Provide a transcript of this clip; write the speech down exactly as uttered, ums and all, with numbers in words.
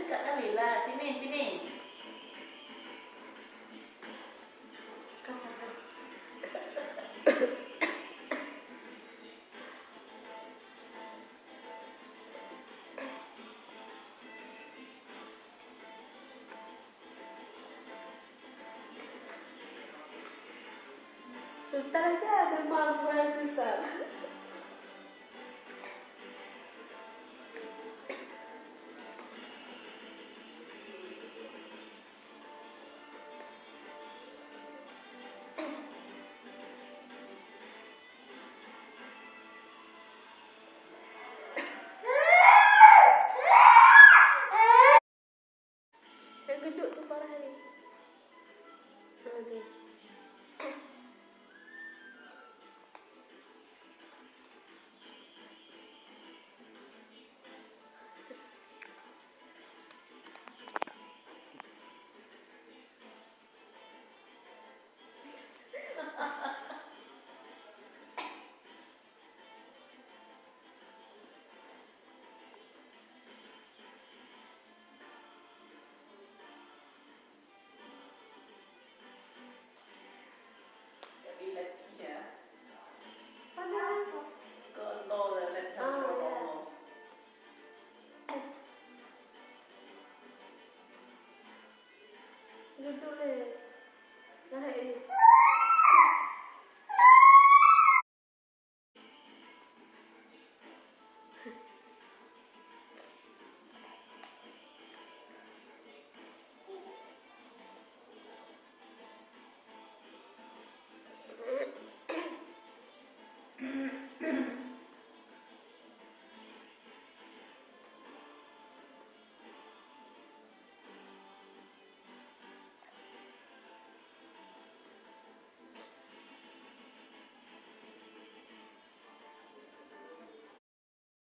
Kak Nabila, sini, sini. Sultan aja ada mampu yang susah. Nyang keuduek tu parah ni. Oke. Jadi lagi ya. Panas. Kotor lagi. Ah, ya. Gitu deh.